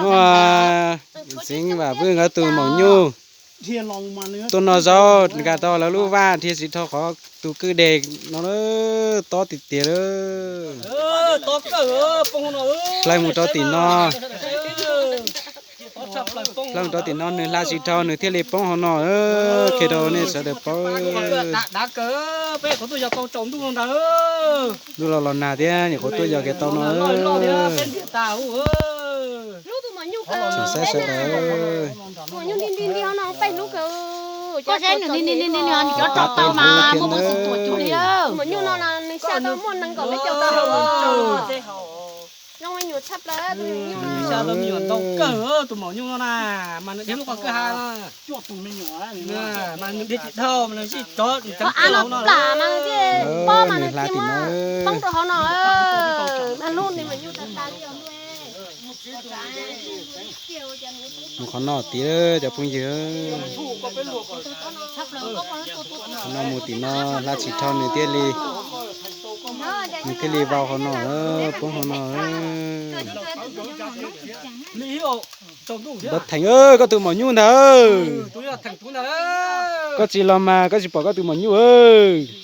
Muaj Txiv Vam Vwj nkawd tus maum nyuj tuaj noj zaub nkag tau lawv lub vaj dhia tsis dhau qhov tus kwj deg no, tob tiag tiag lawm. Hlais mus rau tim no, hlais mus rau tim no nws hla tsis dhau nws thiaj li poob hauv no, qhia rau nej sawv daws paub. Ntuj los los nag thiab nyuam qhuav tuaj yos kiag tau no. Tseem saib sawv daws. Tab peb hlub thiab nawb. Nws hla tim no. Mus qhov no tiag cov phooj ywg. Qhov no mus tim no hla tsis dhau nws thiaj li, nws thiaj li vau hauv no, poob hauv no. Npawg Theem, koj tus maum nyuj ntag. Koj tsis los mas koj tsis pom koj tus maum nyuj.